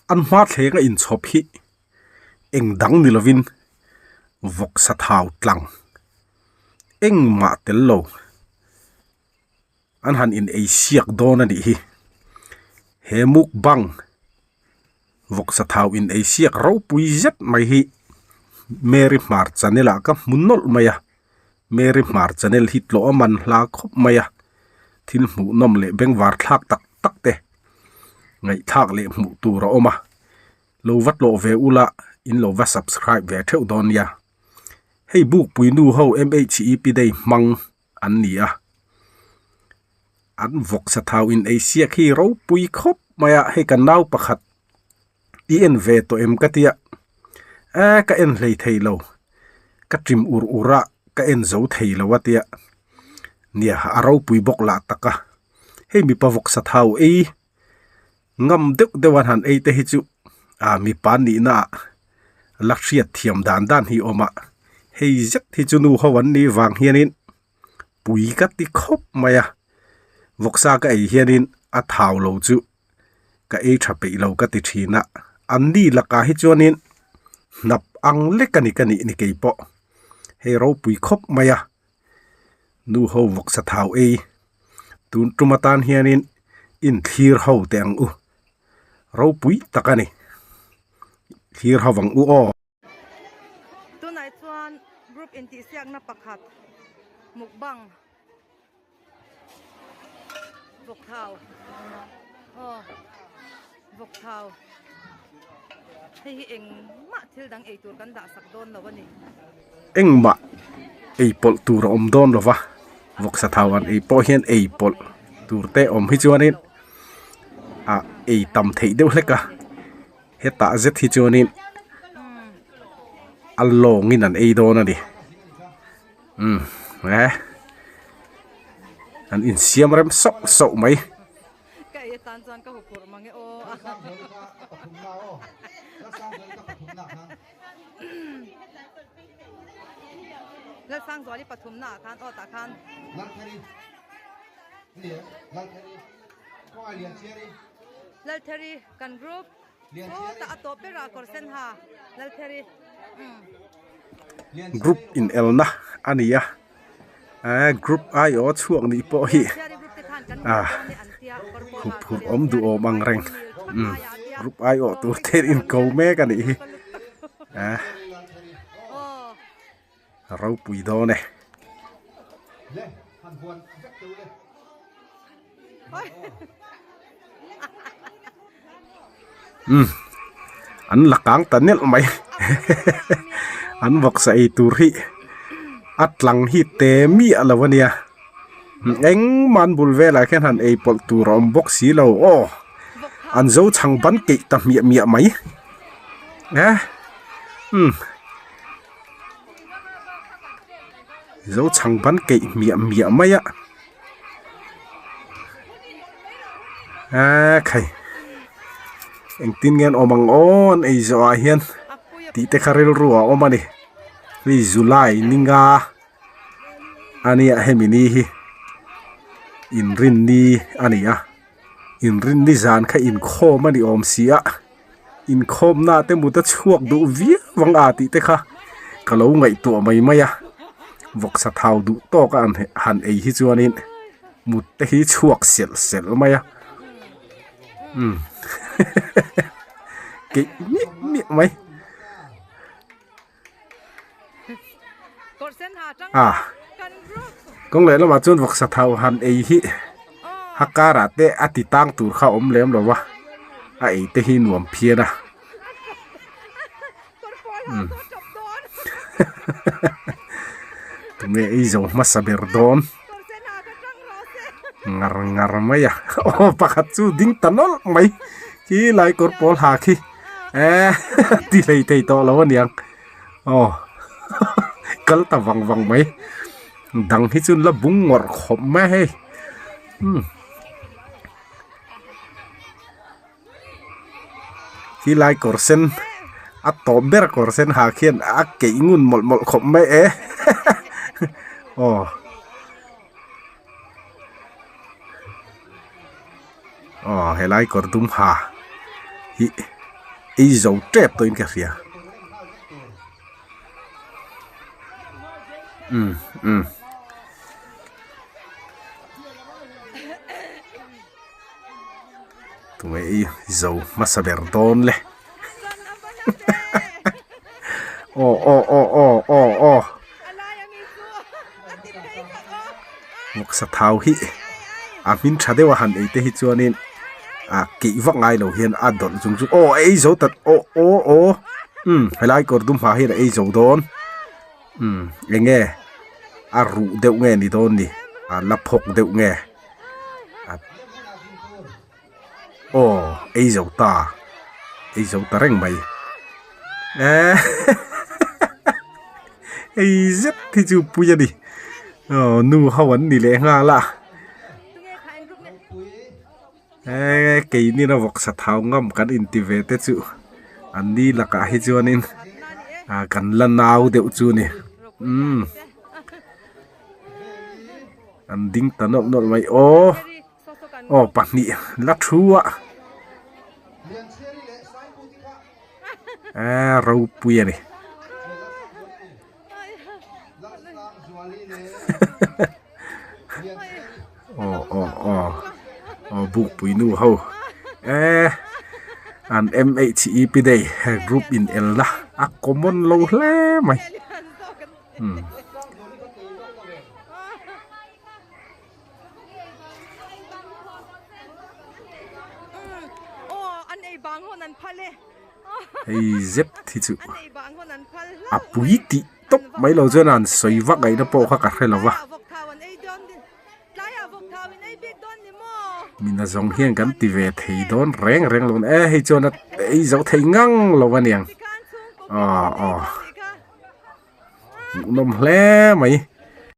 An hma thleng a inchhawp hi eng dang ni lovin vawksa thau tlang engmah tel lo an han in ei siak dawn a nih hi. He mukbang vawksa thau in ei siak ropui zet mai hi Mary Hmar channel ah ka hmu nawlh mai a. Mary Hmar channel hi tlawh a man hla khawp mai a, thil hmuhnawm leh bengvar thlak tak tak te ngaihthlak leh hmuh tur a awm a, lo va tlawh ve ula in lo va subscribe ve theuh dawn nia. Hei bukpui nu ho MHEP day hmang an ni a, an vawksa thau in ei siak hi ropui khawp mai a, hei kan nau pakhat I en ve tawh em ka tia e ka en hlei thei lo ka ṭim ur ur a ka en zo thei lo a tia nia a ropui bawk lah tak a hei mipa vawksa thau ei ngam deuh deuh an han ei te hi chu ah mipa nihna ah la hriat thiam dan dan hi a awm a hei zet hi chu nu ho an nih vang hianin pui ka ti khawp mai a vawksa ka ei hianin a thau lo chu. ka ei tha peih lo ka ti thin a, an ni lakah hi chuanin hnap ang lek a ni ka nih ni kei pawh hei ropui khawp mai a nu ho vawksa thau ei tun tum atan hianin inthlir ho teh ang u ropui tak a ni thlir ho vang u aw. Tunah chuan group intihsiakna pakhat mukbang vawk thau aw vawk thau hei hi engmah thil dang ei tur kan dah sak dawn lo a ni. Engmah ei pawlh tur a awm dawn lo va vawksa thau an ei pawh hian ei pawlh tur te awm hi chuanin ah ei tam theih deuh hlek a. Hetah zet hi chuanin a lawngin an ei dawn a ni umm e an insiam rem sauh sauh mai. Group in elna a ni a eh group aiawh chhuak nih pawh hi ah hup phurh awm duh awm ang reng umm group aiawh tur te in ko mek a nih hi eh ropui dawn e. Umm an la kang ta nelh mai an vawksa ei tur hi a tlang hi te miah lo a nia engmah an bul velah khian han ei pawlh tur a awm bawk si lo aw an zo chhang ban keih ta hmiah hmiah mai eh umm. Zo chhang ban keih hmiah hmiah mai a eee khai engtin nge an awm ang aw an ei zawh ah hian tih te kha rilru a awm a ni hei July ni nga a nia hemi ni hi inrinni a ni a inrinni zan kha inkhawm a ni awm si a. Inkhawmna te mut a chhuak duh viau ang a tih te kha ka lo ngaihtuah mai mai a, vawksa thau duh tawk a han ei hi chuanin mut te hi chhuak selh selh mai a umm keih miah miah mai a kawng leh lamah chuan vawksa thau han ei hi a karah te a ti tang tur kha a awm lem lo va a ei te hi nuam phian a umm tunge ei zo hmasa ber dawn ngar ngar mai a aw pakhat chu ding ta nawlh mai khi lai kawr pawl ha khi. Eh ti hlei thei tawh lo aniang aw kal ta vang vang mai dang hi chu la bung ngawrh khawp mai a hei umm khi lai kawr sen a tawp ber kawr sen ha khian a keih ngun mawlh mawlh khawp mai e aw. Aw helai kawr dum ha hi. Ei zo tep tawhin ka hria. Umm umm. Tunge ei zo hmasa ber dawn le. Aw aw aw aw aw aw. Vawksa thau hi a hmin tha deuh a han ei te hi chuanin ah keih vak ngai lo hian a dawlh chung chu aw a ei zo ta aw aw aw umm helai kawr dum hma hian a ei zo dawn umm eng nge a ruh deuh nge ni dawn ni a la phawk deuh nge Aw ei zo ta ei zo ta reng mai eh hei zet hi chu pui a ni aw nu ho an ni leh nghal a eh keini na vawksa thau ngam kan inti ve te chu an ni lakah hi chuanin ah kan la nau deuh chu a ni umm an ding ta nawlh nawlh mai aw. Aw pahnih la thu a eee ropui a ni aw aw aw aw bukpui nu ho eee an m h e p day group in elna a common lo hle mai umm. Hei zet hi chu a pui tih tawp mai lo chuan an sawi vak ngaihna pawh kha ka hre lo va mina zawng hian kan ti ve thei dawn reng reng lo e hei chuan a ei zo thei ngang lo a niang aw aw hmuhnawm hle mai.